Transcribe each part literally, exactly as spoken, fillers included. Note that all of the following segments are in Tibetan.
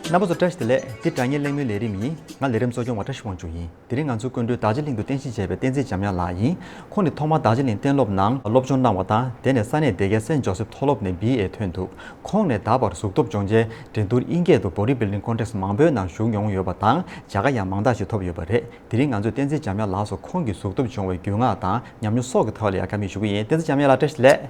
རྣམ་པ་ཚོ་བཀྲ་ཤིས་བདེ་ལེགས། འདི་དྲ་བརྙན་གླེང་མོལ་ལས་རིམ་ཡིན། ང་ལས་རིམ་གཙོ་སྐྱོང་བ་བཀྲ་ཤིས་དབང་ཕྱུག་ཡིན། དེ་རིང་ང་ཚོའི་སྐུ་མགྲོན་རྡོ་རྗེ་གླིང་དུ་རྟེན་གཞི་བྱས་པའི་བསྟན་འཛིན་འཇམ་དབྱངས་ལགས་ཡིན། ཁོང་ནི་ཐོག་མར་རྡོ་རྗེ་གླིང་གཏན་སློབ་ནང་སློབ་སྦྱོང་གནང་བ་དང་། དེ་ནས་ས་གནས་དེ་གའི་སེན་ཇོ་སེབ་མཐོ་སློབ་ནས་བི་ཨེ་ཐོན་འདུག་ཁོང་ནས་ད་བར་གཟུགས་སྟོབས་སྦྱོང་བྱའི་འགྲན་བསྡུར་དབྱིན་སྐད་དུ་Body Building Contest མང་པོའི་ནང་ཞུགས་མྱོང་ཡོད་པ་དང་། བྱ་དགའ་ཡང་མང་དག་ཞིག་ཐོབ་ཡོད་པ་རེད། དེ་རིང་ང་ཚོས་བསྟན་འཛིན་འཇམ་དབྱངས་ལགས་སུ་ཁོང་གི་གཟུགས་སྟོབས་སྦྱོང་བའི་རྒྱུས་མངའ་དང་ཉམས་མྱོང་སོགས་ཀྱི་ཐོག་ལ་ཡང་བཀའ་མོལ་ཞུ་གི་ཡིན། བསྟན་འཛིན་འཇམ་དབྱངས་ལགས་བཀྲ་ཤིས་བདེ་ལེགས།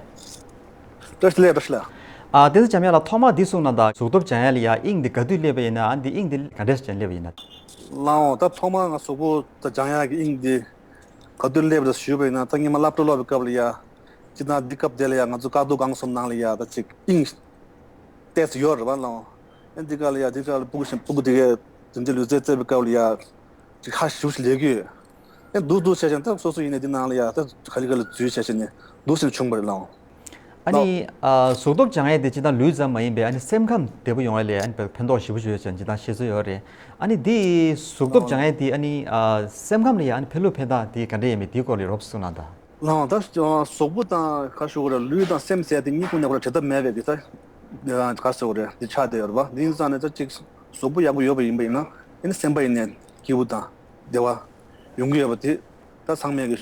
བཀྲ་ཤིས་བདེ་ལེགས། བཀྲ་ཤིས་བདེ་ལེགས། ཨ། བསྟན་འཛིན་འཇམ་དབྱངས་ལགས། ཐོག་མར་འདི་གསུངས་གནང་དང་། གཟུགས་སྟོབས་སྦྱང་ཡ་ལ་ཡ་དབྱིངས་འདི་ག་དུས་སླེབས་པ་ཡིན་ན། ཨ། འདི་དབྱིངས་འདི་ག་འདྲས་ཅན་སླེབས་པ་ཡིན་ན། ལགས་འོང་། ད་ཐོག་མར་ང་གཟུགས་པོ་ད་སྦྱང་ཡ་གི་དབྱིངས་འདི་ག་དུས་སླེབས་རེད་ཞུས་པ་ཡིན་ན། ད་སྔོན་མ་སློབ་གྲྭ་སློབ་པའི་སྐབས་ལ་ཡ། སྤྱིར་བཏང་འདི་སྐབས་དེ་ལ་ཡ་ང་ཚོ་བཀག་རྡོ་སྒང་གསུམ་ནང་ལ་ཡ་ད་ཅིག་དབྱིངས་ཏོག་ཙམ་ཡོད་རེད་པ། ལགས་འོང་། ཨ། འདི་ག་ལ་ཡ་འདི་ག་ལ་སྤུ་གུ་ཞིག་སྤུ་གུ་དེ་གས་དེ་འདྲའི་ལུས་རྩལ་རྩེད་པའི་སྐབས་ལ་ཡ། ཅིག་ཧ་ཞུ་ཞིག་ལས་ཀྱི་ཡོད། ཨེ། འདུག་འདུག་བྱས་བྱས་ད་སོ་སོ་ཡིན་ནའི་འདི་ནང་ལ་ཡ་ད་ག་ལེ་ག་ལེ་འཛུལ་བྱས་བྱས་ནས་འདུག་སེ་བྱུང་བ་རེད། ལགས་འོང་། ཨ་ནི། ཨ། གཟུགས་སྟོབས་སྦྱང་ཡས་དེ་སྤྱིར་བཏང་ལུས་ཙམ་མ་ཡིན་པའི། ཨ་ནི་སེམས་ཁམས་བདེ་པོ་ཡོང་ཡས་ལ་ཨ་ནི་ཕན་ཐོགས་ཞེ་པོ་ཞིག་ཡོད་ཅེས་སྤྱིར་བཏང་བཤད་སྲོལ་ཡོད་རེད། ཨ་ནི་འདི་གཟུགས་སྟོབས་སྦྱང་ཡས་དེ། ཨ་ནི། ཨ། སེམས་ཁམས་ལ་ཡ་ཨ་ནི་ཕན་ལུགས་ཕན་སྟངས་དེ་ག་འདྲ་ཡོད་མེད་དེའི་སྐོར་ལ་རོབ་ཙམ་གསུང་གནང་དང་། ལགས་འོང་། ད་གཟུགས་པོ་དང་ག་ཞུ་དགོས་རེད། ལུས་དང་སེམས་ཟེར་དེ་གཉིས་ཀུན་ནས་ཁོ་རང་བྲལ་ཐབས་མེད་པའི་གི་ད་ག་ཞུ་དགོས་རེད། འདི་ཆགས་བསྡད་ཡོད་རེད་པ། འདི་ཡིན་ཙང་ནས་ད་ཅིག་གཟུགས་པོ་ཡག་པོ་ཡོད་པ་ཡིན་པ་ཡིན་ན། ཨ་ནི་སེམས་པ་ཡིན་ནས་སྐྱིད་པོ་དང་བདེ་བ་ཡོང་གི་ཡོད་པ་དེ་ད་ཚང་མས་གི་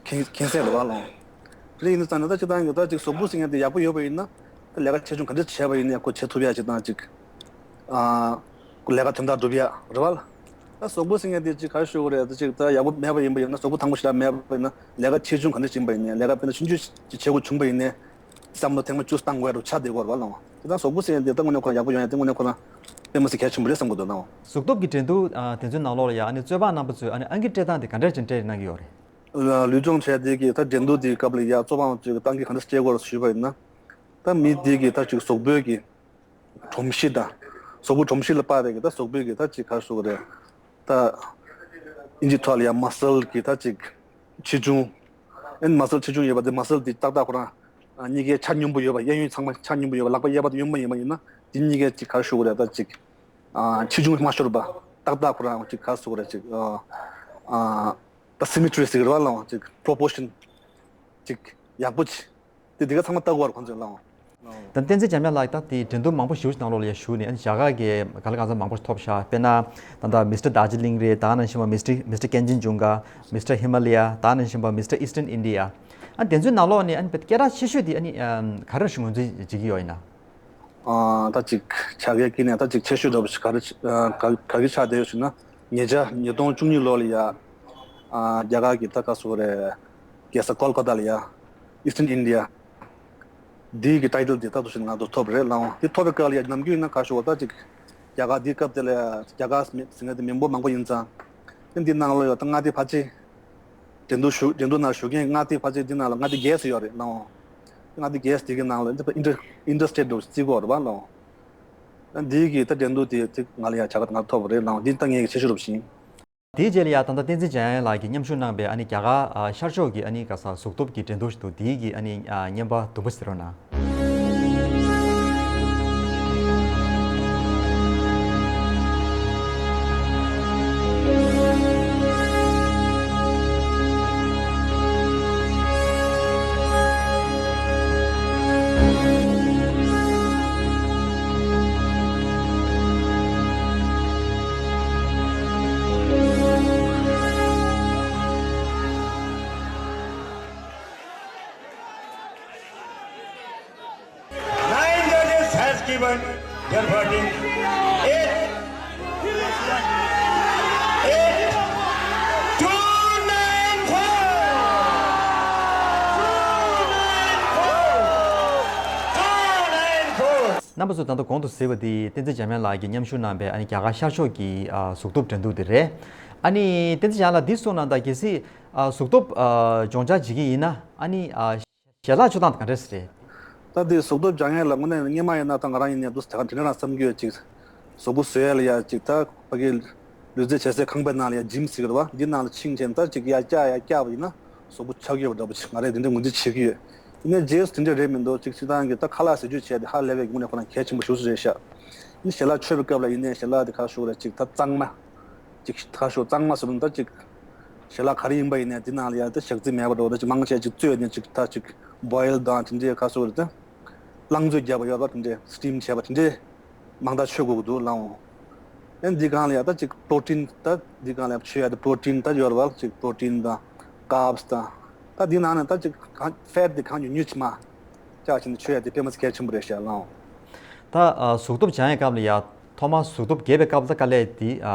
མཁྱེན་མཁྱེན་གསལ་རེད་པ། ལགས་འོང་། དེ་འདྲ་ཡིན་ཙང་ནས་ད་སྤྱིར་བཏང་གི་ད་ཅིག་གཟུགས་པོ་ཟེར་མཁན་དེ་ཡག་པོ་ཡོད་པ་ཡིན་ན། ད་ལས་ཀ་ཆེ་ཆུང་ག་འདྲ་བྱས་པ་ཡིན་ནའི་ཁོ་བྱེད་ཐུབ་ཡ་ཅིག་དང་ཅིག་ཨ། ཁོ་ལས་ཀ་དོན་དག་སྒྲུབ་ཡ་རེད་པ། ད་གཟུགས་པོ་ཟེར་མཁན་དེ་ཅིག་ག་རེ་ཞུ་དགོས་རེད། ད་ཅིག་ད་ཡག་པོ་མེད་པ་ཡིན་པ་ཡིན་ན། གཟུགས་པོ་ཐང་པོ་ཞེ་དྲག་མེད་པ་ཡིན་ན། ལས་ཀ་ཆེ་ཆུང་ག་འདྲ་ཡིན་པ་ཡིན་ནའི། ལས་ཀ་དཔེར་ན་ཆུང་ཆུང་ཅིག་བྱེད་དགོས་བྱུང་པ་ཡིན་ནའི། བསམ་བློ་ཐེངས་མ་བཅུ་བཏང་དགོས་རུ་ཆགས་བསྡད་ཀྱི་ཡོད་རེད་པ། ལགས་འོང་། དེ་ད་གཟུགས་པོ་ཟེར་མཁན་དེ་ད་དངོས་གནས་ཁོ་རང་ཡག་པོ་ཡོང་ཡ་དེ་དངོས་གནས་ཁོ་རང་དཔེ་མི་སྲིད་གལ་ཆེན་པོ་རེད་བསམ་གྱི་འདུག། ལགས་འོང་། གཟུགས་སྟོབས་ཀྱི་འགྲན་བསྡུར། ཨ། དེ་ཚོའི་ནང་ལོགས་ལ་ཡ་ཨ་ནི་རྩོད་པ་རྣམ་པ་ཚོས་ཨ་ནི་ཨང་ཀི་སྤྲད་སྟངས་དེ་ག་འདྲ་ཅིག་སྤྲད་གནང་གི་ཡོད་རེད། ལ་ལུས་སྦྱོང་བྱས་དེ་གི་ད་འགྲན་བསྡུར་དེའི་སྐབས་ལ་ཡ་རྩོད་པ་རྣམ་པ་ཚོས་ཨང་ཀི་ག་འདྲ་སྤྲད་དགོས་རེད་ཞུས་པ་ཡིན་ན། ད་མི་དེ་གི་ད་ཅིག་གཟུགས་པོའི་གི་སྒྲོམ་གཞི་དང་། གཟུགས་པོ་སྒྲོམ་གཞི་ལ་དཔག་པའི་གི་ད་གཟུགས་པོའི་གི་ད་ཅིག་ག་རེ་ཞུ་དགོས་རེད། ད་ཨིན་ཇི་ཐོག་ལ་ཡ་མ་སལ་གི་ད་ཅིག་ཆེ་ཆུང་། ཨེ། མ་སལ་ཆེ་ཆུང་ཡོད་པ་དེ། མ་སལ་དེ་ཏག་ཏག་ཁོ་རང་ཨ་གཉིས་ཀའི་ཆ་སྙོམས་པོ་ཡོད་པ། གཡས་གཡོན་ཚང་མ་ཆ་སྙོམས་པོ་ཡོད་པ། ལག་པ་གཡས་པ་དང་གཡོན་མ་ཡིན་པ་ཡིན་ན། དེ་གཉིས་ཀའི་ཅིག་ག་རེ་ཞུ་དགོས་རེད། ད་ཅིག་ཨ་ཆེ་ཆུང་མ་ཤོར་བ་ཏག་ཏག་ཁོ་རང་ཅིག་ག་རེ་ཞུ་དགོས་རེད། ཅིག་ཨ་ཨ་ད་སི་མི་ཊི་རི་ཟེར་གི་རེད་པ། ལགས་འོང་། ཅིག་པོ་རོ་པོར་ཤན་ཅིག་ཡག་པོ་ཅིག་དེ་དེ་ག་ཚང་མ་ལྟ་དགོས་རེད་ཁོང་ཚོས། ལགས་འོང་། ད་བསྟན་འཛིན་འཇམ་དབྱངས་ལགས་ད་དེ་འགྲན་བསྡུར་མང་པོ་ཞེ་པོ་ཅིག་ནང་ལོགས་ལ་ཡ་ཞུགས་ནས། ཨ་ནི་རྒྱ་གར་གྱི་ག་ལེར་གང་ས་མང་པོ་ཞིག་ཐོབ་ཤག་དཔེར་ན་ད་ལྟ་མི་སི་ཊར་རྡོ་རྗེ་གླིང་རེད། ད་ག་ནང་བཞིན་པ་མི་སི་ཊར་མི་སི་ཊར་ཀན་ཅན་ཇུང་ག། མི་སི་ཊར་ཧི་མ་ལ་ཡ། ད་ག་ནང་བཞིན་པ་མི་སི་ཊར་ཨི་སི་ཊརན་ཨིན་ཌི་ཡ། ཨ་དེ་ཚོའི་ནང་ལོགས་ནས་ཨ་ནི་དཔེ་སྐད་གྲགས་ཆེ་ཤོས་དེ་ཨ་ནི་ཨམ་ག་རེ་ཞིག་ངོས་འཛིན་བྱེད་ཀྱི་ཡོད་ཡིན་ན། ཨ་ད་ཅིག་བྱ་དགའི་དཀྱིལ་ནས་ད་ཅིག་ཆེ་ཤོས་འདྲ་པོ་ཞིག་ག་རེ་ཨ་ག་ག་གི་ཆགས་བསྡད་ཡོད་ཞུ་ན། ཉེ་ཆར་ཉིས་སྟོང་བཅུ་གཉིས་ལོ་ལ་ཡ་ཨ་རྒྱ་གར་གྱི་ད་ག་རེ་ཞུ་དགོས་རེད། རྒྱལ་ས་ཀོལ་ཀ་ཏ་ལ་ཡ་ཨི་སི་ཊརན་ཨིན་ཌི་ཡ། འདི་གི་ཊའི་ཊལ་འདི་ད་དུ་ཞིག་ང་ཚོ་ཐོབ་རེད། ལགས་འོང་། འདི་ཐོབ་པའི་སྐབས་ལ་ཡ་ནམ་རྒྱུན་ཡིན་ན་ག་རེ་ཞུ་དགོས། ད་ཅིག་རྒྱ་གར་འདི་སྐབས་དེ་ལ་ཡ་རྒྱ་གར་ཟེར་མཁན་དེ་མི་འབོར་མང་པོ་ཡིན་ཙང་། འདི་ནང་ལ་ཡོད་ད་མངའ་སྡེ་ཕལ་ཆེར། འགྲན་བསྡུར་ཞུ་འགྲན་བསྡུར་ནང་ཞུགས་མཁན་མངའ་སྡེ་ཕལ་ཆེར་འདི་ནང་ལ་མངའ་སྡེ་བརྒྱད་ཙམ་ཡོད་རེད། ལགས་འོང་། མངའ་སྡེ་བརྒྱད་ཙམ་འདི་གི་ནང་ལ་འདི་ཨིན་ཊར་ཨིན་ཊར་སི་ཊེཊ་འདྲ་བོ་ཞིག་བརྩི་གི་ཡོད་རེད་པ། ལགས་འོང་། འདི་གི་ད་འགྲན་བསྡུར་དེ་དེ་ང་ལ་ཡ་བྱ་དགའ་ང་ཐོབ་པ་རེད། ལགས་འོང་། འདི་ད་ངའི་གི་ཆེ་ཤོས་འདྲ་པོ་ཞིག་ཡིན། དེའི་རྗེས་ལ་ཡ་ད་ལྟ་བསྟན་འཛིན་འཇམ་དབྱངས་ལགས་ཀྱིས་མཉམ་ཞུགས་གནང་པའི་ཨ་ནི་རྒྱ་གར་ཨ་ཤར་ཕྱོགས་ཀྱི་ཨ་ནི་ག་ས་གཟུགས་སྟོབས་ཀྱི་འགྲན་བསྡུར་ཞིག་འདུག། དེའི་གི་ཨ་ནི་ཨ་བརྙན་པར་དུམ་བུ་ཞིག་གཟིགས་རོགས་གནང་། Nine judges has given their verdict. Eight, eight, two nine four. Two nine four. Two nine four. རྣམ་པ་ཚོས་ད་ལྟ་གོང་དུ་གཟིགས་པ་འདི་བསྟན་འཛིན་འཇམ་དབྱངས་ལགས་ཀྱིས་མཉམ་ཞུགས་གནང་པའི་ཨ་ནི་རྒྱ་གར་ཤར་ཕྱོགས་ཀྱི་ཨ་གཟུགས་སྟོབས་འགྲན་བསྡུར་དེ་རེད། ཨ་ནི་བསྟན་འཛིན་འཇམ་དབྱངས་ལགས་འདི་གསུངས་གནང་དང་། གལ་སྲིད་ཨ་གཟུགས་སྟོབས་ཨ་སྦྱོང་བྱ་བྱེད་ཀྱི་ཡིན་ན། ཨ་ནི་ཨ་ཞལ་ལག་མཆོད་སྟངས་དེ་ག་འདྲས་རེད། ད་འདི་གཟུགས་སྟོབས་སྦྱང་ཡས་ལ་དངོས་གནས་སྔོན་མ་ཡིན་ན་ད་ང་རང་ཡིན་ནའི་འདུག་སེ་དེ་ག་དེ་འདྲ་རང་བསམ་གྱི་ཡོད་ཅིག། གཟུགས་པོ་བཟོ་ཡས་ལ་ཡ་ཅིག་ད་ཕ་གི་ལུས་རྩལ་བྱེད་སའི་ཁང་པའི་ནང་ལ་ཡ་ཇིམ་ཟེར་གི་རེད་པ། འདི་ནང་ལ་ཕྱིན་བྱས་ད་ཅིག་ཡར་བཀྱག་ཡར་བཀྱག་པ་ཡིན་ན་གཟུགས་པོ་ཆགས་ཀྱི་ཡོད་པ་འདྲ་པོ་ཅིག་ང་རས་དེ་འདྲ་ངོས་འཛིན་བྱེད་ཀྱི་ཡོད། ཡིན་ནའི་རྗེས་སུ་དེ་འདྲ་རེད་མི་འདུག། ཅིག་སྤྱིར་བཏང་གི་ད་ཁ་ལག་ཟས་བཅུད་བྱས་དེ་ཧ་ལས་པའི་དངོས་གནས་ཁོ་རང་གལ་ཆེན་པོ་ཞེ་པོ་ཅིག་རེད་ཤག། ཡིན་ཞལ་ལག་མཆོད་པའི་སྐབས་ལ་ཡིན་ནའི་ཞལ་ལག་དེ་ག་རེ་ཞུ་དགོས་རེད། ཅིག་ད་གཙང་མ། ཅིག་ད་ག་རེ་ཞུ་གཙང་མ་ཟེར་ན་ད་ཅིག་ཞལ་ལག་ག་རེ་ཡིན་པ་ཡིན་ནའི་དེ་ནང་ལ་ཡ་ད་ཞག་རྩི་མེད་པ་འདྲ་བོ་ད་ཅིག་མང་ཆེ་ཅིག་བཙོས་ནས་ཅིག་ད་ཅིག་བོའིལ་དང་དེ་འདྲའི་ག་རེ་ཞུ་དགོས་རེད། ད་རླངས་བཙོས་བརྒྱབ་པ་ཡོད་པ་དེ་འདྲའི་སི་ཊིམ་བྱས་པ་དེ་འདྲའི་ མང་དག་མཆོད་དགོས་ཀྱི་འདུག་ལགས། ཨེ་འདི་སྒང་ལ་ཡ་ད་ཅིག་པྲོ་ཊིན། ད་འདི་སྒང་ལ་ཡ་མཆོད་ཡ་དེ་པྲོ་ཊིན་ད་ཡོད་རེད་བ། ཅིག་པྲོ་ཊིན་དང་ཀརབ་སི་དང་། ད་འདི་ནང་ནས་ད་ཅིག་གང་ཕེཊ་དེ་གང་ཉུང་ཉུང་ཅིག་མ་བཅག་བྱས་ནས་མཆོད་ཡ་དེ་དཔེ་མ་སྲིད་གལ་ཆེན་པོ་རེད་ཤག་ལགས། ད་ཨ་གཟུགས་སྟོབས་སྦྱང་ཡའི་སྐབས་ལ་ཡ་ཐོག་མར་གཟུགས་སྟོབས་རྒྱས་པའི་སྐབས་ལ་ད་དཀའ་ལས་དེ་ཨ་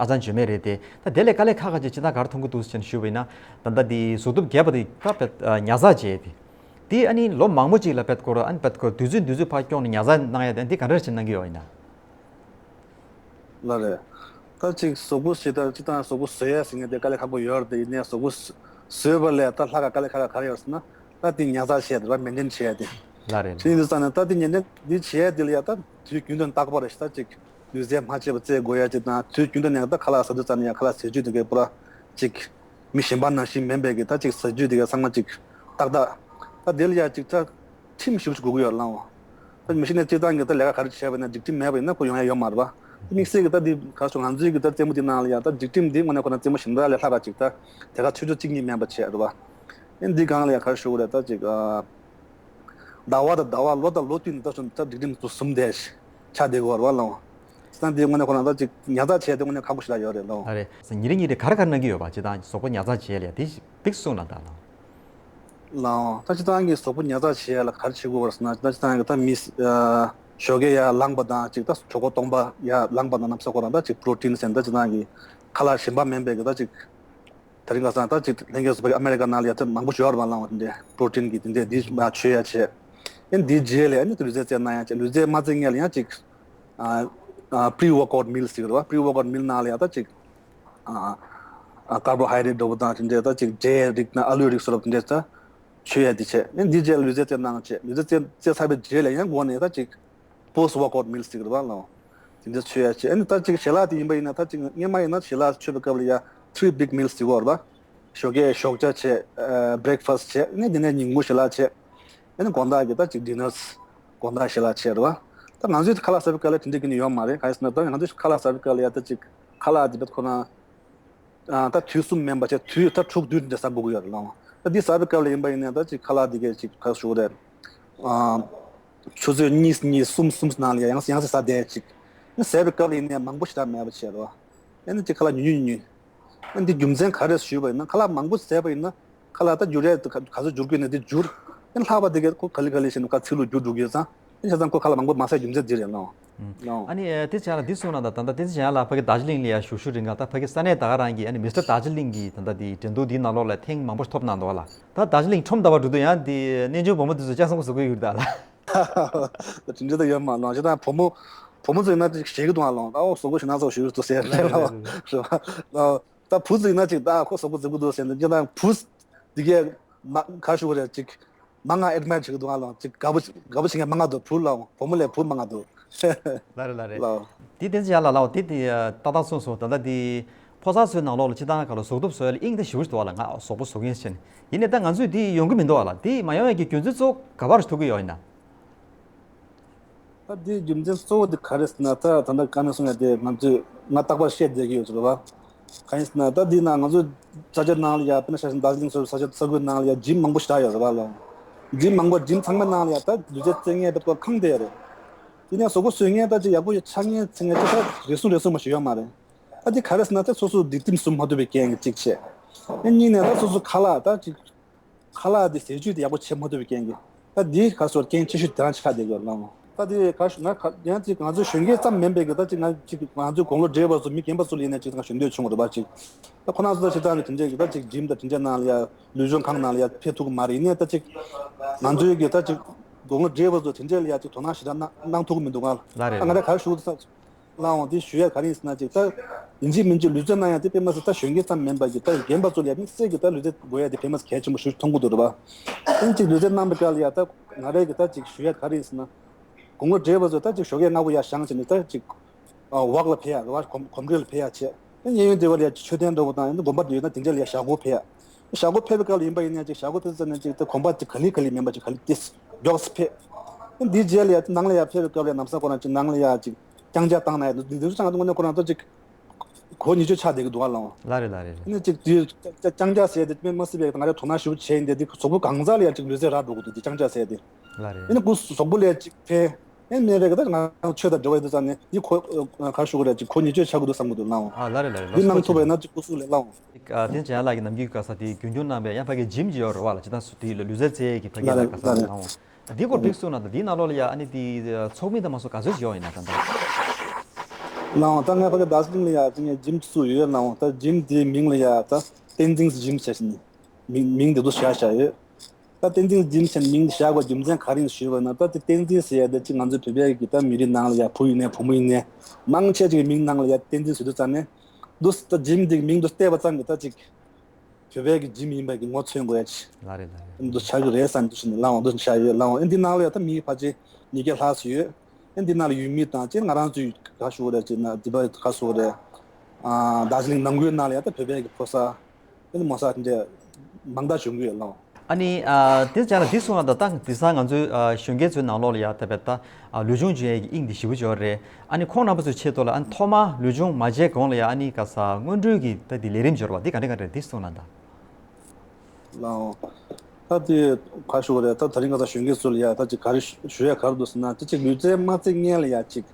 ཨ་ཅང་བརྗོད་མེད་རེད་དེ། ད་དེ་ལས་དཀའ་ལས་ཁག་ཁག་ཅིག་ཅི་ད་ག་རེ་མཐོང་གི་འདུག་ཟེར་ནས་ཞུས་པ་ཡིན་ན། ད་ལྟ་འདི་གཟུགས་སྟོབས་རྒྱས་པ་དེ་ད་ཕེཊ་ཨ་ཉ་ཚགས་བྱས་ཏེ། དེ་ཨ་ནི་ལོ་མང་པོ་ཅིག་ལ་ཕེཊ་སྐོར་ཨ་ནི་ཕེཊ་སྐོར་དུས་ཚོད་དུས་ཚོད་ཕར་སྐྱོང་ནས་ཉ་ཚགས་གནང་ཡ་དེ་འདི་ག་འདྲ་ཞིག་གནང་གི་ཡོད་ཡིན་ན། ལགས་རེད། ད་ཅིག་གཟུགས་པོ་ཞེ་དྲག་ཅིག་དང་གཟུགས་པོ་བཟོ་ཡ་ཟེར་མཁན་དེ་དཀའ་ལས་ཁག་པོ་ཡོད་རེད་དེ། ཡིན་ནའི་གཟུགས་པོ་བཟོ་བཟོས་པ་ལས་ད་ལྷག་ག་དཀའ་ལས་ཁག་ག་ག་རེ་ཡོད་ཟེར་ན། ད་དེ་ཉ་ཚགས་བྱས་དེ་ར་མེན་ཊེན་བྱས་ཏེ། ལགས་རེད། དེ་ཡིན་དུས་ཙང་ནས་ད་དེ་ཉེན་ཏན་འདི་བྱས་དེ་ལ་ཡ་ད་དུས་རྒྱུན་དུ་རྟག་པར་རེད་ཤག་ད་ཅིག་ལུས་རྩལ་མ་བྱས་པ་རྩེ་དགོས་ཡ་ཅིག་དང་། དུས་རྒྱུན་དུ་ནས་ད་ཁ་ལག་ཟ་དུས་ཙང་ནས་ཡ་ཁ་ལག་ཟས་བཅུད་དེ་གའི་པུ་ར་ཅིག་མི་གཞན་པ་ནང་བཞིན་མིན་པའི་གི་ད་ཅིག་ཟས་བཅུད་དེ་གའི་ཚང་མ་ཅིག་ཏག་ཏག་ད་དེ་ལ་ཡ་ཅིག་ད་ཁྲིམས་ཞིག་དགོས་ཀྱི་ཡོད་ལགས། ད་མི་ཤེས་ནས་སྤྱིར་བཏང་གི་ད་ལས་ཀ་ག་རེ་བྱས་པ་ན་སྒྲིག་ཁྲིམས་མེད་པ་ཡིན་ན་ཁོ་ཡོང་ཡ་ཡོད་མ་རེད་པ། དམིགས་བསལ་གྱི་ད་འདི་ག་སོ་ང་ཚོའི་གི་ད་རྩེད་མོ་འདི་ནང་ལ་ཡ་ད་སྒྲིག་ཁྲིམས་འདི་དངོས་གནས་ཁོ་ན་རྩེད་མོ་གཞན་དག་ལས་ལྷག་ག་ཅིག་ད་དེ་ག་ཆོས་ཕྱོགས་གཅིག་གཉིས་མིན་པ་བྱས་རེད་པ། ཨེ་འདི་སྒང་ལ་ཡ་ག་རེ་ཞུ་དགོས་རེད། ད་ཅིག་ཨ་ཟླ་བ་དང་ཟླ་བ་ལོ་དང་ལོ་བསྟུན་ནས་ད་སོ་ད་སྒྲིག་ཁྲིམས་ཚོ་ཟུམ་བསྡད་ཆགས་བསྡད་དགོས་རེད་པ་ལགས། ད་འདི་དངོས་གནས་ཁོ་ན་ད་ཅིག་ཉ་ཚགས་བྱས་ཏེ་དངོས་གནས་ཁག་པོ་ཞེ་དྲག་ཡོད་རེད་ལགས། ཨ་རེད། ཉིན་རེ་ཉིན་རེ་ག་རེ་ག་རེ་གནང་གི་ཡོད་པ། སྤྱིར་བཏང་གཟུགས་པོ་ཉ་ཚགས་བྱེད་ཡ་ལ་ཡ་དེ་ཞིག་ཏིག་གསུངས་ན་ད་ལགས། ལགས། ད་སྤྱིར་བཏང་གི་གཟུགས་པོ་ཉ་ཚགས་བྱེད་ཡ་ལ་ག་རེ་བྱེད་དགོས་པ་ཟེར་ན། ད་སྤྱིར་བཏང་གི་ད་མི་ཨ་ཞོགས་ཀས་ཡར་ལངས་པ་དང་ཅིག་ད་གྲོད་ཁོག་སྟོང་པ་ཡར་ལངས་པ་དང་ལམ་སང་ཁོ་རང་ད་ཅིག་པྲོ་ཊིན་ཟེར་ན་ད་སྤྱིར་བཏང་གི་ཁ་ལག་གཞན་པ་མིན་པའི་གི་ད་ཅིག་དེ་རིང་ཁ་སང་ད་ཅིག་ལྷན་རྒྱས་ཚོ་ཕ་གི་ཨ་མེ་རི་ཀ་ནང་ལ་ཡ་ད་མང་པོ་ཞིག་ཡོད་རེད་པ་ལགས། དེ་འདྲའི་པྲོ་ཊིན་གི་དེ་འདྲའི་འདི་མ་མཆོད་ཡ་བྱས། ཨེ་འདི་རྗེས་ལ་ཨ་ནི་ལུས་རྩལ་རྩེད་གནང་ཡ་བྱས། ལུས་རྩལ་མ་རྩེད་སྔོན་ལ་ཡང་ཅིག་ཨ་ཨ་པི་རི་ཝོརཀ་ཨའུཊ་མིལ་ཟེར་གི་རེད་པ། པི་རི་ཝོརཀ་ཨའུཊ་མིལ་ནང་ལ་ཡ་ད་ཅིག་ཨ་ཨ་ཀར་བོ་ཧའི་ཌེ་རེཊ་འདྲ་པོ་དང་དེ་འདྲའི་ད་ཅིག་འབྲས་རིགས་དང་ཨ་ལུའི་རིགས་སོགས་དེ་འདྲའི་ད་མཆོད་ཡ་དེ་བྱས། ཨེ་འདི་རྗེས་ལ་ལུས་རྩལ་རྩེད་གནང་བྱས། ལུས་རྩལ་རྩེད་རྩེད་ཚར་བའི་རྗེས་ལ་ཡང་འགོ་ནས་ད་ཅིག་པོསྟ་ཝོརཀ་ཨའུཊ་མིལ་ཟེར་གི་རེད་པ་ལགས། དེ་འདྲ་མཆོད་ཡ་བྱས། ཨ་ནི་ད་ཅིག་ཞལ་ལག་དེ་ཡིན་པ་ཡིན་ན་ད་ཅིག་སྔོན་མ་ཡིན་ན་ཞལ་ལག་མཆོད་པའི་སྐབས་ལ་ཡ་ཐི་རི་བིག་མིལ་ཟེར་གི་ཡོད་རེད་པ། ཞོགས་ཀས་ཞོགས་ཇ་བྱས། ཨ་བྷི་རེག་ཕ་སི་བྱས། ཨ་ནི་དེ་ནས་ཉིན་གུང་ཞལ་ལག་བྱས། ཨ་ནི་དགོང་དག་གི་ད་ཅིག་ཌི་ནར་དགོང་དག་ཞལ་ལག་བྱས་རེད་པ། ད་ང་ཚོའི་ཁ་ལག་ཟ་བའི་སྐབས་ལ་དེ་འདྲ་གི་ནི་ཡོད་མ་རེད། གང་ཡིན་ཟེར་ན་ད་ང་ཚོའི་ཁ་ལག་ཟ་བའི་སྐབས་ལ་ཡ་ད་ཅིག་ཁ་ལག་དེ་བས་ཁོ་ན་ཨ་ད་དུས་གསུམ་མིན་པ་བྱས་དུས་ད་དྲུག་བདུན་དེ་ཟ་དགོས་ཀྱི་ཡོད་རེད་ལགས། ད་འདི་ཟ་བའི་སྐབས་ལ་ཡིན་པ་ཡིན་ན་ད་ཅིག་ཁ་ལག་འདི་གས་ཅིག་ག་རེ་ཞུ་དགོས་རེད། ཨ་ཆུ་ཚོད་གཉིས་གཉིས་གསུམ་གསུམ་ནང་ལ་ཡ་ཡང་སེ་ཡང་སེ་ཟ་བསྡད་ཅིག་ཨ་ནི་ཟས་པའི་སྐབས་ལ་ཡིན་ནའི་མང་པོ་ཞེ་དྲག་མེད་པ་བྱས་རེད་པ། ཨ་ནི་ཅིག་ཁ་ལག་ཉུང་ཉུང་ཉུང་ཉུང་། ཨ་ནི་འདི་རྒྱུ་མཚན་ག་རེ་ཞུས་པ་ཡིན་ན། ཁ་ལག་མང་པོ་ཟས་པ་ཡིན་ན་ཁ་ལག་ད་འགྱུར་ཡས་ག་ག་ཚོད་འགྱུར་དགོས་ན་འདི་འགྱུར། ཨ་ནི་ལྷག་པ་འདི་གས་ཁོ་ག་ལེ་ག་ལེ་བྱས་ནས་ཁ་ཚིག་ལོ་འགྱུར་འགྲོ་གི་ཡོད་ཙང་། ཨ་ནི་བྱས་ཙང་ཁོ་ཁ་ལག་མང་པོ་མ་ཟས་རྒྱུ་མཚན་འདི་རེད་ལགས། ཨ་ནི་ཨ་དེ་བྱས་ལ་འདི་གསུངས་ན་ད་ད་ལྟ་དེ་ཚོ་བྱས་ལ་ཕ་གི་དར་ཇི་ལིང་ལ་ཡ་བཞུགས་བཞུགས་རིང་ག་ད་ཕ་གི་ས་གནས་ད་ག་རང་གི་ཨ་ནི་མི་སི་ཊར་དར་ཇི་ལིང་གི་ད་ལྟ་དེ་འགྲན་བསྡུར་འདིའི་ནང་ལོགས་ལ་ཐེངས་མང་པོ་ཐོབ་གནང་འདུག་ལགས། ད་དར་ཇི་ལིང་ཁྲོམ་ད་བར་འགྲོ་དུས་ཡང་དེ་གནས་ཆུང་བུ་མོ་དེ་ཚོ་སྐྱག་སོང་གོ་བཟོ་གི་ཡོད་རེད་ད་ལགས། དེ་འདྲ་ད་ཡོད་མ་ལགས། བྱས་ཙང་བུ་མོ་བུ་མོ་ཚོ་ཡིན་ན་ཅིག་ཞེད་ཀྱི་འདུག་ཨ་ལགས། ཨ་འོ་གཟུགས་པོ་ཞེ་ན་ཚོ་ཞུ་ཡོད་འདུག་ཟེར་རེད་ལགས། རེད་པ། ད་བུ་ཚོ་ཡིན་ན་ཅིག་ད་ཁོ་གཟུགས་པོ་རྫིག་པོ་འདུག་ཟེར་ནས། བྱས་ཙང་བུ་འདི་གས་མ་ག་ཞུ་བ་རེད། ཅིག་མང་ང་ཨེཌ་མའེར་བྱེད་ཀྱི་འདུག་ཨ་ལགས། ཅིག་དགའ་པོ་དགའ་པོ་བྱེད་མཁན་མང་ང་འདུག་བུ་ལགས། བུ་མོ་ལས་བུ་མང་ང་འདུག་ལགས་རེད། ལགས་རེད། ལགས། དེ་བསྟན་འཛིན་ཡར་ལ་ལགས། དེ་དེ་ཏག་ཏག་གསུངས་སོང་། ད་ལྟ་དེ་ཕོ་གསར་ཚོའི་ནང་ལོགས་ལ་སྤྱིར་བཏང་ག་ལ་གཟུགས་སྟོབས་བཟོ་ཡ་ལ་དབྱིངས་དེ་ཞེ་པོ་ཞིག་འདུག་ཨ་ལགས། ང་གཟུགས་པོ་བཟོ་མཁན་ཞིག་བྱས་ནས། ཡིན་ནའི་ད་ང་ཚོས་དེ་ཡོང་གི་མི་འདུག་ཨ་ལགས། དེ་མ་ཡོང་ཡ་གི་རྒྱུ་མཚན་གཙོ་བོ་ག་པར་ཐུག་གི་ཡོད་ཡིན་ན། ད་དེའི་རྒྱུ་མཚན་གཙོ་བོ་དེ་ག་རེ་ཟེར་ན། ད་ད་ལྟ་བཀའ་མོལ་གསུང་ཡ་དེ་ང་ཚོས་ང་རྟག་པར་བཤད་བསྡད་ཀྱི་ཡོད་ཚོད་རེད་པ། གང་ཡིན་ཟེར་ན་ད་འདི་ན་ང་ཚོའི་ས་ཆ་ནང་ལ་ཡ་དཔེར་ན་ཆ་བཞག་ན་དར་ཇི་ལིང་སོགས་ས་ཆ་ས་ཁུལ་ནང་ལ་ཡ་ཇིམ་མང་པོ་ཞེ་དྲག་ཡོད་རེད་པ་ལགས། ཇིམ་མང་པོ་ཇིམ་ཚང་མའི་ནང་ལ་ཡ་ད་ལུས་རྩལ་རྩེད་མཁན་དེ་ཚོ་ཁེངས་བསྡད་ཡོད་རེད། དེ་ནས་གཟུགས་པོ་བཟོ་མཁན་ད་ཅིག་ཡག་པོ་ཆགས་མཁན་ཚེ་མཁན་ཅིག་ད་རེ་ཟུང་རེ་ཟུང་མ་ཞིག་ཡོད་མ་རེད། ད་འདི་ག་རེ་ཟེར་ན་ད་སོ་སོ་སྒྲིག་ཁྲིམས་ཟུམ་མ་ཐུབ་པའི་རྐྱེན་གྱིས་གཅིག་བྱས། ཨ་གཉིས་ནས་ད་སོ་སོ་ཁ་ལག་ད་ཅིག་ཁ་ལག་འདི་ཟས་བཅུད་དེ་ཡག་པོ་བྱེད་མ་ཐུབ་པའི་རྐྱེན་གྱིས། ད་འདི་ག་སོར་རྐྱེན་ཆེ་ཤོས་དེ་རང་ཆགས་བསྡད་ཡོད་ལགས། ད་འདི་ག་ཞུ་ན་ག་ཡང་ཅིག་ང་ཚོའི་གཞོན་སྐྱེས་ཙམ་མིན་པའི་གི་ད་ཅིག་ང་ཅིག་ང་ཚོའི་དགུང་ལོ་བགྲེས་པ་ཚོ་མི་རྒན་པ་ཚོ་ལ་ཡིན་ན་ཅིག་ད་ཞུ་འདོད་བྱུང་བ་རེད་པ། ཅིག་ད་ཁོ་རང་ཚོ་ད་ཅིག་ད་ནི་དེ་འདྲའི་གི་ད་ཅིག་ཇིམ་དང་དེ་འདྲའི་ནང་ལ་ཡ་ལུས་སྦྱོང་ཁང་ནང་ལ་ཡ་ཕེབས་ཐུབ་ཀྱི་མ་རེད། ཡིན་ནའི་ད་ཅིག་ང་ཚོའི་གི་ད་ཅིག་དགུང་ལོ་བགྲེས་པ་ཚོ་དེ་འདྲའི་ལ་ཡ་ཅིག་དོ་སྣང་ཞེ་དྲག་གནང་གནང་ཐུབ་ཀྱི་མི་འདུག་ག་ལགས། ལགས་རེད། ད་ང་རང་ག་རེ་ཞུ་ད། ལའང་དེ་ཞུ་ཡ་ག་རེ་ཡིན་ཟེར་ན། ཅིག་ད་ཡིན་གཅིག་མིན་གཅིག་ལུས་རྩལ་གནང་ཡ་དེ་དཔེ་མ་སྲིད་ད་གཞོན་སྐྱེས་ཙམ་མིན་པ་གི་ད་རྒན་པ་ཚོ་ལ་ཡ་དམིགས་བསལ་གྱི་ད་ལུས་རྩལ་དགོས་ཡ་དེ་དཔེ་མ་སྲིད་གལ་ཆེན་པོ་ཞིག་མཐོང་གི་འདུག་རེད་པ། ཨིན་ཅིག་ལུས་རྩལ་གནང་པའི་སྐབས་ལ་ཡ་ད་ང་རང་གི་ད་ཅིག་ཞུ་ཡ་ག་རེ་ཡིན་ཟེར་ན། དགུང་ལོ་བགྲེས་པ་ཚོ་ད་ཅིག་ཞོགས་ཀས་སྔ་པོ་ཡར་བཞེངས་བྱས་ནས་ད་ཅིག་ཝོག་ལ་ཕེབས་ཡ་རེད་པ། གོམ་གོམ་བགྲོད་ལ་ཕེབས་ཡ་བྱས། ཨ་གཡས་གཡོན་དེ་བ་ལ་ཡ་མཆོད་རྟེན་འདྲ་པོ་དང་ཨ་ནི་དགོན་པ་འདྲ་ཡོད་ན་དེ་འདྲ་ལ་ཡ་ཞག་སྒོར་ཕེབས་ཡ། ཞག་སྒོར་ཕེབས་པའི་སྐབས་ལ་ཡིན་པ་ཡིན་ན་ཅིག་ཞག་སྒོར་ཕེབས་ཚར་ནས་ཅིག་ད་གོམ་པ་ཅིག་ག་ལེ་ག་ལེ་མིན་པ་ཅིག་ག་ལེ་ཏིས་མགྱོགས་སུ་ཕེབས། འདིའི་རྗེས་ལ་ཡ་ནང་ལ་ཡ་ཕེབས་པའི་སྐབས་ལ་ཡ་ནམ་སང་ཁོ་རང་ཅིག་ནང་ལ་ཡ་ཅིག་རྐྱང་རྐྱང་བཏང་ན་ཡ་འདི་འདི་ཚོ་ཚང་མ་དངོས་གནས་ཁོ་རང་ཚོ་ཅིག་གོ་ཉིད་ཆོད་ཆགས་བསྡད་ཀྱི་འདུག་ག་ལགས། ལགས་རེད། ལགས་རེད། ཨ་ནི་ཅིག་དེ་རྐྱང་རྐྱང་ཟེར་དེ་དཔེ་མ་སྲིད་པའི་ང་རང་དོ་སྣང་ཞེ་པོ་བྱས་ཡིན་ཏེ། དེ་གཟུགས་པོ་གང་ཟག་ལ་ཡ་ཅིག་ལུས་རྩལ་རག་འགྲོ་གི་འདུག་དེ་རྐྱང་རྐྱང་ཟེར་དེ། ལགས་རེད། ཨ་ནི་ཁོ་གཟུགས་པོ་ལ་ཡ་ཅིག་ཕན། ཨེ་མེད་པའི་གི་ད་ང་རང་ཆོས་དང་འབྲེལ་བ་ཡོད་དུས་ཙང་ནས་འདི་ཁོ་ག་ཞུ་གི་རེད་ཅིག་ཁོ་ཉེས་སྤྱོད་ཆགས་ཀྱི་འདུག་བསམ་གི་འདུག་ལགས། ཨ་ལགས་རེད་ལགས་རེད། ལགས་འདི་སོ་གནང་ཐུབ་པ་ཡིན་ན་ཅིག་སྐུ་གཟུགས་ལས་ལགས། ཨ་དེ་ཅན་ལགས་ཀྱི་ནམ་རྒྱུན་ག་ས་དེ་རྒྱུན་འཁྱོངས་གནང་བའི་ཡང་ཕ་གི་ཇིམ་ཅིག་ཡོད་རེད་བ་ལ་ཅི་ད་སུ་དེ་ལ་ལུས་རྩལ་རྩེད་ཀྱི་ཕ་གི་ལགས་ལ་ག་ས་ལགས་ལགས། འདི་སྐོར་ཕེབས་སོང་ན་ད་འདི་ནང་ལོགས་ལ་ཡ་ཨ་ནི་དེ་ཚོགས་མི་དང་མ་སོ་ག་ཚོད་ཅིག་ཡོད་ཡིན་ན་ད་ད། ལགས་ད་ངས་ཕ་གི་དར་ཇི་ལིང་ལ་ཡ་ཅི་ངས་ཇིམ་བཙུགས་ཡོད་ལགས། ད་ཇིམ་དེའི་མིང་ལ་ཡ་ད་བསྟན་འཛིན་ཇིམ་ཟེར་ཞིང་མིང་མིང་དེ་ཚོ་བཞག་བཞག་ཡོད། ད་བསྟན་འཛིན་ཇིམ་ཟེར་མིང་བཞག་དགོས་རྒྱུ་མཚན་ག་རེ་ཡིན་ཞུས་པ་ན་ད་དེ་བསྟན་འཛིན་ཟེར་ཡ་དེ་ཅིག་ང་ཚོའི་བོད་པའི་གི་ད་མི་རིགས་ནང་ལ་ཡ་བུ་ཡིན་ནའི་བུ་མོ་ཡིན་ནའི་མང་ཆེ་ཅིག་གི་མིང་ནང་ལ་ཡ་བསྟན་འཛིན་ཟེར་དུས་ཙང་ནས་འདུག་ད་ཇིམ་དེ་གི་མིང་དུ་བལྟས་པ་ཙམ་གི་ད་ཅིག་བོད་པའི་གི་ཇིམ་ཡིན་པ་གི་ངོ་མཚོན་དགོས་ཡ་ཅིག་ལགས་རེད་ལགས་རེད། འདུག་ཆགས་ཀྱི་རེད་བསམ་འདུག་ཞུ་ནས་ལགས་འདུག་ཆགས་ཡོད་ལགས། ཨེ་འདི་ནང་ལ་ཡ་ད་མི་ཕལ་ཆེར་ཉིས་བརྒྱ་ལྷག་ཙམ་ཡོད། ཨེ་འདི་ནང་ལ་ཡུལ་མི་དང་ཅིག་ང་རང་ཚོའི་ག་ཞུ་དགོས་རེད་ཅིག་ན་འདི་པ་ག་ཞུ་དགོས་རེད། ཨ་དར་ཇི་ལིང་ནང་ཁུལ་ནང་ལ་ཡ་ད་བོད་པའི་གི་ཕོ་གསར། ཨ་ནི་མོ་གསར་དེ་འདྲས་མང་དག་བྱུང་གི་ཡོད་ལགས། ཨ་ནི་ཨ་དེ་ཅག་ལ་འདི་གསུངས་ན་ད་ལྟ་དེང་སང་ང་ཚོའི་ཨ་གཞོན་སྐྱེས་ཚོའི་ནང་ལོགས་ལ་ཡ་ད་བལ་ད་ཨ་ལུས་སྦྱོང་སྦྱོང་ཡས་ཀྱི་དབྱིངས་འདི་ཞེ་པོ་ཅིག་ཡོད་རེད། ཨ་ནི་ཁོང་རྣམ་པ་ཚོའི་ཆེད་དུ་ལ་ཨ་ནི་ཐོག་མར་ལུས་སྦྱོང་མ་བྱས་གོང་ལ་ཡ་ཨ་ནི་ག་ས་སྔོན་འགྲོའི་གི་ད་འདི་ལས་རིམ་འབྱོར་བ་འདི་ག་འདྲ་ག་འདྲ་འདི་གསུངས་ན་ད། ལགས། ད་དེ་ག་ཞུ་དགོས་རེད། ད་དེ་རིང་ཁ་སང་གཞོན་སྐྱེས་ཚོ་ལ་ཡ་ད་ཅིག་ག་རེ་ཞུ་ཞུ་ཡ་ག་རེ་འདུག་ཟེར་ན་ད་ཅིག་ལུས་རྩལ་མ་རྩེད་སྔོན་ལ་ཡ་ཅིག་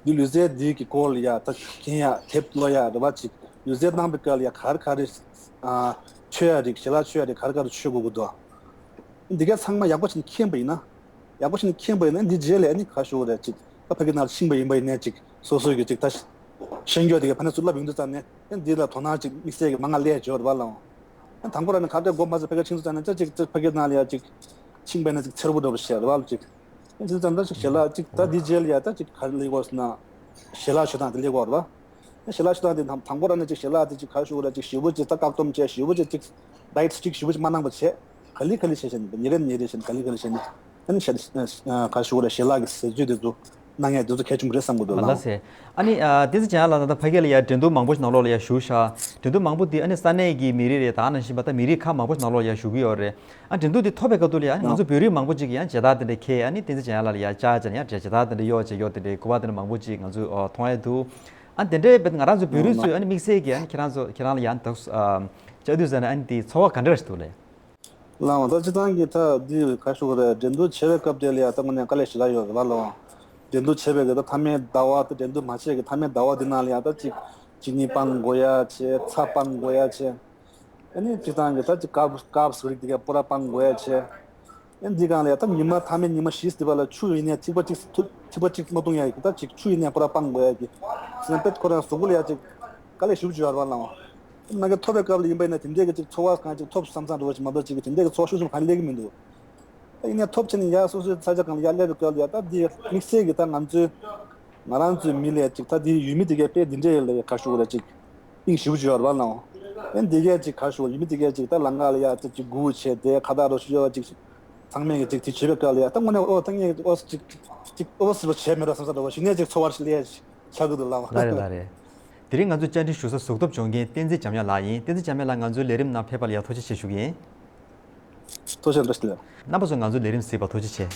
འདི་ལུས་རྩལ་འདི་གི་སྐོར་ལ་ཡ་ད་མཁྱེན་ཡ་དེབ་ཀློག་ཡ་རེད་བ། ཅིག་ལུས་རྩལ་གནང་པའི་སྐབས་ལ་ཡ་ག་རེ་ག་རེ་ཨ་མཆོད་ཡ་རིགས་ཞལ་ལག་མཆོད་ཡ་རིགས་ག་རེ་ག་རེ་མཆོད་དགོས་ཀྱི་འདུག་འདི་ག་ཚང་མ་ཡག་པོ་བྱས་ནས་མཁྱེན་པ་ཡིན་ན། ཡག་པོ་བྱས་ནས་མཁྱེན་པ་ཡིན་ན་འདི་རྗེས་ལ་ཨ་ནི་ག་ཞུ་དགོས་རེད། ཅིག་ད་ཕ་གི་ནང་ལ་ཕྱིན་པ་ཡིན་པ་ཡིན་ནའི་ཅིག་སོ་སོའི་གི་ཅིག་ད་ཤེས་རྒྱུ་དེ་ག་ཕ་ནས་ཚུར་ལབ་ཡོང་དུས་ཙམ་ནས་ཨ་ནི་འདི་ལ་དོ་སྣང་ཅིག་དམིགས་བསལ་གི་མང་ང་སླེབས་བྱས་ཡོད་རེད་བ་ལགས། ཨ་ནི་དང་པོ་རང་ནས་ག་འདྲ་སྒོ་མ་ཚུགས་ཕ་གི་ཕྱིན་དུས་ཙམ་ནས་ཅིག་ཅིག་ཕ་གི་ནང་ལ་ཡ་ཅིག་ཕྱིན་པ་ཡིན་ན་ཅིག་འཚེར་པོ་འདྲ་པོ་བྱས་རེད་བ་ལགས། ཅིག་ཨ་ནི་དེ་ཙམ་ད་ཅིག་ཞལ་ལག་ཅིག་ད་འདི་རྗེས་ལ་ཡ་ད་ཅིག་ག་རེ་སླེབས་དགོས་ཟེར་ན་ཞལ་ལག་མཆོད་སྟངས་དེ་སླེབས་དགོས་རེད་བ། ཞལ་ལག་མཆོད་སྟངས་དེ་དང་དང་པོ་རང་ནས་ཅིག་ཞལ་ལག་དེ་ཅིག་ག་རེ་ཞུ་དགོས་རེད། ཅིག་ཞེ་པོ་ཅིག་ད་བཀག་སྡོམ་བྱས་ཞེ་པོ་ཅིག་ཅིག་ཌའེ་ཊི་ཅིག་ཞེ་པོ་ཅིག་མ་གནང་པ་བྱས་ག་ལེ་ག་ལེ་བྱས་བྱས་ནས་ཉིན་རེ་ཉིན་རེ་བྱས་ནས་ག་ལེ་ག་ལེ་བྱས་ནས་ཨ་ནི་ཞལ་ག་རེ་ཞུ་དགོས་རེད། ཞལ་ལག་གི་ཟས་སྤྱོད་དེ་ཚོ་གནང་ཡས་དེ་ཚོ་གལ་ཆེན་པོ་རེད་བསམ་གི་འདུག་ལགས། ལགས་སེ། ཨ་ནི་ཨ་བསྟན་འཛིན་འཇམ་དབྱངས་ལགས་ད་ལྟ་ཕ་གི་ལ་ཡ་འགྲན་བསྡུར་མང་པོ་ཞིག་ནང་ལོགས་ལ་ཡ་ཞུགས་ཤག་འགྲན་བསྡུར་མང་པོ་དེ་ཨ་ནི་ས་གནས་ཀྱི་མི་རིགས་རེད། ད་ནང་བཞིན་པ་ད་མི་རིགས་ཁག་མང་པོ་ཞིག་ནང་ལོགས་ལ་ཡ་ཞུགས་ཀྱི་ཡོད་རེད། ཨ་འགྲན་བསྡུར་དེ་ཐོབ་པའི་སྐབས་དུས་ལ་ཡ་ཨ་ནི་ང་ཚོ་བོད་རིགས་མང་པོ་ཅིག་གིས་ཡང་མཇལ་དར་དེ་འདྲ་འཁྱེར། ཨ་ནི་བསྟན་འཛིན་འཇམ་དབྱངས་ལགས་ལ་ཡ་བཅར་བྱས་ནས་ཡང་མཇལ་དར་དེ་འདྲ་གཡོག་བྱས་ཡོད། དེ་འདྲའི་གོ་བ་དེ་འདྲ་མང་པོ་ཅིག་ང་ཚོས་ཨོ་མཐོང་ཡ་འདུག་ཨ་དེ་འདྲའི་བས་ང་རང་ཚོ་བོད་རིགས་ཚོས་ཨ་ནི་དམིགས་བསལ་གྱིས་ཨ་ནི་ཁྱེད་རང་ཚོ་ཁྱེད་རང་ལ་ཡང་དག་ཨ་བཅར་དུས་ཙམ་ནས་ཨ་ནི་དེ་ཚོར་བ་ག་འདྲ་ཞིག་འདུག་ལགས། ལགས་འོང་། ད་སྤྱིར་བཏང་གི་ད་འདི་ག་ཞུ་དགོས་རེད། འགྲན་བསྡུར་བྱེད་པའི་སྐབས་དེ་ལ་ཡ་ད་དངོས་གནས་དཀའ་ལས་ཞེ་དྲག་ཡོད་རེད་བ་ལགས། འགྲན་བསྡུར་བྱེད་པའི་གི་ད་མཐའ་མའི་ཟླ་བ་ད་འགྲན་བསྡུར་མ་བྱས་གི་མཐའ་མའི་ཟླ་བ་འདི་ནང་ལ་ཡ་ད་ཅིག་ཅི་ནི་སྤང་དགོས་ཡ་བྱས། ཚྭ་སྤང་དགོས་ཡ་བྱས། ཨ་ནི་སྤྱིར་བཏང་གི་ད་ཅིག་ཀརབ་ཀརབ་སི་རིགས་དེ་ག་པུ་ར་སྤང་དགོས་ཡ་བྱས། ཨ་ནི་འདི་སྒང་ལ་ཡ་ད་ཉི་མ་མཐའ་མའི་ཉི་མ་བཞི་ཙམ་པ་ལ་ཆུ་ཡིན་ནའི་ཐིགས་པ་གཅིག་ཐུ་ཐིགས་པ་གཅིག་མ་བཏུང་ཡ་ཡིན། ད་ཅིག་ཆུ་ཡིན་ནའི་པུ་ར་སྤང་དགོས་ཡ་གི་སེམས་པ་ཁོ་རང་གཟུགས་པོ་ལ་ཡ་ཅིག་དཀའ་ལས་ཞེ་པོ་ཅིག་ཡོད་རེད་བ་ལགས། ཨ་ནི་ཐོབ་པའི་སྐབས་ལ་ཡིན་པ་ཡིན་ན་དེ་འདྲའི་གི་ཅིག་ཚོར་བ་གང་ཅིག་ཐོབ་བསམ་བསམ་འདྲ་བོ་ཞིག་མ་གཏོགས་ཅིག་གི་དེ་འདྲའི་གི་ཚོར་བ་ཤུགས་ཆེན་པོ་གང་སླེབས་ཀྱི་མི་འདུག་ད་ཡིན་ནའི་ཐོབ་བྱས་ནས་ཡར་སོ་སོའི་ས་ཆ་སྒང་ལ་ཡར་སླེབས་པའི་སྐབས་ལ་ཡ་ད་འདི་དམིགས་བསལ་གྱི་ད་ང་ཚོའི་ང་རང་ཚོའི་མི་ལ་ཅིག་ད་འདི་ཡུལ་མི་དེ་གས་དཔེ་འདི་འདྲའི་ལ་ཡ་ག་ཞུ་དགོས་རེད། ཅིག་དབྱིངས་ཞེ་པོ་ཅིག་ཡོད་རེད་བ་ལགས། ཨ་ནི་འདི་གས་ཅིག་ག་ཞུ་ཡུལ་མི་དེ་གས་ཅིག་ད་ལམ་ཁ་ལ་ཡ་ཅིག་ཅིག་སྒུག་བྱས་དེ་ཁ་བཏགས་རོ་ཞུ་ཡོད་ཅིག་ཚང་མས་ཀྱི་ཅིག་དེ་བྱེད་པའི་སྐབས་ལ་ཡ་ད་དངོས་གནས་ཨོ་ད་ངས་ཨོ་ཅིག་ཅིག་ཨོ་སི་པ་བྱས་མེད་ར་བསམ་ས་འདྲ་བོ་ཞིག་ནས་ཅིག་ཚོར་བ་ཞིག་སླེབས་ཆགས་ཀྱི་འདུག་ལགས། ལགས་རེད་ལགས་རེད། དེ་རིང་ང་ཚོ་བཅར་འདྲི་ཞུ་ས་གཟུགས་སྟོབས་སྦྱོང་མཁན་བསྟན་འཛིན་འཇམ་དབྱངས་ལགས་ཡིན། བསྟན་འཛིན་འཇམ་དབྱངས་ལགས་ང་ཚོའི་ལས་རིམ་ནང་ཕེབས་པ་ལ་ཡ་ཐུགས་རྗེ་ཆེ་ཞུ་གི་ཡིན། ཐུགས་རྗེ་ཆེ། རྣམ་པ་ཚོ་ང་ཚོའི་ལས་རིམ་གཟིགས་པར་ཐུགས་རྗེ་ཆེ།